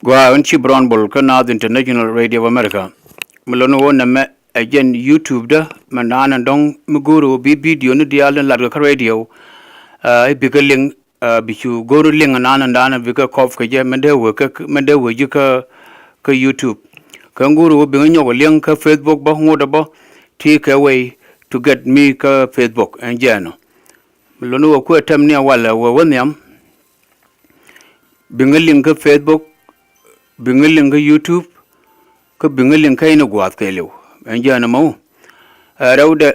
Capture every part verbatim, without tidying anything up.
Gua ɣän ci Brown Bol kä Naath International Radio of America. Mi lon ɣöö nɛmɛ ɛ jɛn YouTube dä mɛ naan ɛn dɔ̱ŋ mi go̱o̱r ɣöö bi video ni diaal ni latkɛ kä radio. Ɛ bikɛ liŋ, ɛ bi cu go̱o̱r liŋ naan ɛn daan bikɛ kɔp kɛ jɛ mɛn dee wee kä mɛn dee wee ji̱ kä kä YouTube. Kä go̱o̱r ɣöö bikɛ nyɔk liŋ kä Facebook bä ŋuɔ̱t bä ti kɛ way to get me kä Facebook ɛn jɛɛnɔ. Mi lon ɣöö kuɛ tɛm ni ɛ walɛ wee wä nhiam. Biŋä liŋ kä Facebook, biŋä liŋ kä YouTube, kä biŋä liŋ kä in gua̱a̱th kɛɛliw. Ɛn jɛn ɛmɔ ɛ rɛwdɛ.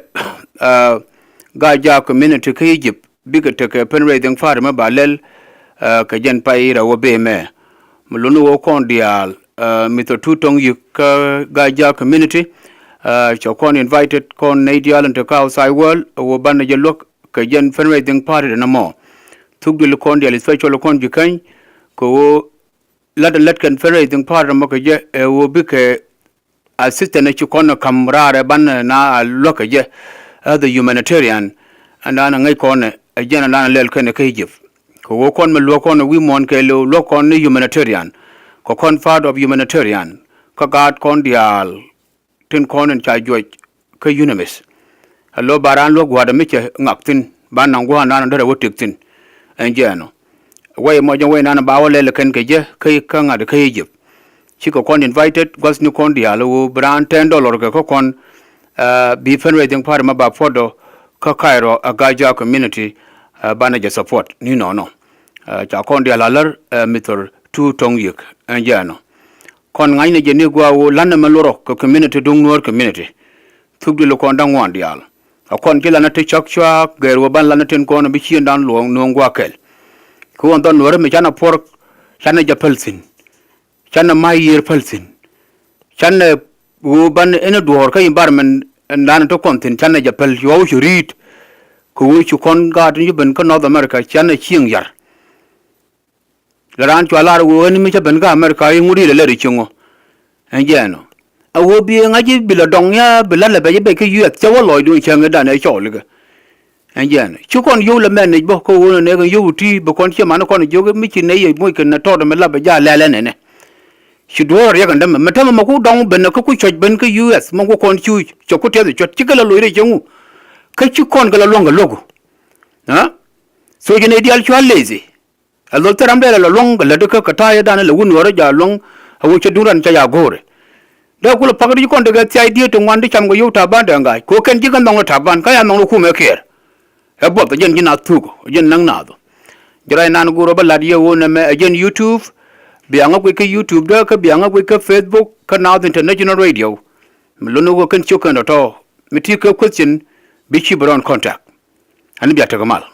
Gaa jaak community kä Egypt bikɛ tekɛ fundraising party mɛ ba lɛl. Kɛ jɛn pay rɛw wä bee mɛ mi luni wä kɔn diaal. Mithɛ tu tɔŋ yik kä gaa jaak community cɛ kɔn invited kɔn nɛy diaal in te kä outside world wä banɛ jɛ luäk kɛ jɛn fundraising party dɛ nɔmɔ. Thuk duël kɔn diaal, especially kɔn ji̱ käny, kɛ ɣöö lat ɛ lät kɛn fundraising party mɔ kɛ jɛ ɛ ɣöö bikɛ assistance ci kɔn ɛ ka̱m raar ɛ banɛ na a luäk kɛ jɛ as a humanitarian. Ɛn da̱a̱n ɛ ŋäc kɔn ɛ jɛn ɛn da̱a̱n ɛ lɛl kɛn ɛ kä Egypt. Kɛ ɣöö kɔn mi luäk kɔn ɛ wi̱i̱ muɔ̱ɔ̱n kɛɛliw luäk kɔn ni humanitarian, kɛ kɔn part of humanitarian kä gaat kɔn diaal tin kɔn in ca juɔc kä UNMISS. Alo ba raan luäk gua̱a̱r mi cɛ ŋak thi̱n ba naŋ gua̱a̱r naan därɛ wä tëk thi̱n. Ɛn jɛɛnɔ wɛy mɔ jɛ wɛy naan ba wä lɛl kɛn kɛ jɛ kä kä ŋa̱t kä Egypt. Cikɛ kɔn invited gua̱thni kɔn diaal ɣöö bi raan ten dollar kɛ kä kɔn bi fundraising party ma ba puɔ̱tdɔ kä Cairo a Gaza community banɛ jɛ support ni nɔnɔ. Ca kɔn diaal a lär mithor tu tɔŋ yik ɛn jɛɛnɔ. Kɔn ŋa̱cnɛ jɛ ni gua̱a̱ ɣöö la̱tnɛ mɛ lurɔ kɛ community duŋ Nuäär community. Thuk duël kɔn da̱ŋ ŋuan diaal. A kɔn ci la̱tnɛ ti cäk cua̱a̱k gɛɛr ɣöö ban la̱tnɛ tin kɔn bi ciëndan luɔ̱ɔ̱ŋ nööŋ gua̱a̱ kɛl. Kɛ ɣöö dhɔn Nuäärä mi canɛ puɔr canɛ jɛ päl thi̱n. Canɛ ma̱a̱c yiër päl thi̱n. Canɛ ɣöö ban in duɔ̱ɔ̱r kä environment ɛn da̱a̱n ti kɔn thi̱n canɛ jɛ päl cuɔ̱ɔ̱k ci ri̱i̱t. Kɛ ɣöö ci kɔn gaat in ci ben kä North America canɛ cieŋ yar. Lɛ raan cua lar ɣöö ɣän mi cä ben kä America i̱ ŋut ilɛ lɛr i̱ cieŋ ɔ. Ɛn jɛɛn ɔ a ɣöö bi ŋa̱c i̱ bi lɛ dɔŋ ya bi la̱t lɛ bɛc i̱ bɛc kä U S cä wä lɔcdun cäŋ i̱ dan ɛ cɔɔl ikɛ. Ɛn jɛɛn ɔ ci kɔn yio̱w lɛ mɛn nec bä kä ɣöö nɛ nɛɛk in yio̱w ti bi kɔn ciɛ man kɔn jiök mi ci nɛy yɛ moc kɛ nɛ tɔɔt ɛmɛ lapɛ jaal lɛl ɛn ɛnɛ. Ci duɔ̱ɔ̱r riɛk ɛn dämɛ mɛ tämɛ mɛ ku dɔŋ ben kä ku cuɔ̱c ben kä U S mɛ ku kɔn cuuc cɛ ku tɛth i̱ cuɔ̱t ci kɛ lɛ loc rɛy cieŋ wu. Kä ci kɔn kɛ lɛ luäŋ kɛ lo̱k ɔ. Ɛ? Tho ci nɛy diaal cua lazy. Ɛ lɔ thil ram dee lɛ lɔ luäŋ kɛ lät kä kɛ ta̱a̱ yɛ dan lɛ wun wärä jaal luäŋ. Ɛ wun cä duŋ ran cä ya go̱o̱rɛ. Dee kulɛ pak ti ci kɔn tekɛ thiac diet ti ŋuan ti cam kɛ yio̱w Taban Deng Gai kɛ ɣöö kɛn ji̱ kɛ nhɔŋni Taban kä ya nhɔŋni kumɛ kiɛɛr. Ɛ buɔth ɛ jɛn ji̱ naath thuk ɛ jɛn näŋ naath ɔ. Ji̱ rɛy nan go̱o̱rä bä la̱t yɛ ɣöö nɛmɛ ɛ jɛn YouTube. Bia ŋä guic kä YouTube dee kä bia ŋä guic kä Facebook kä Naath International Radio. Mi lon ni ɣöö kɛn ciök kɛn tɔ̱tɔ̱ mi ti kɛ question bi ci bi rɔn contact. Ani bia tekɛ mal.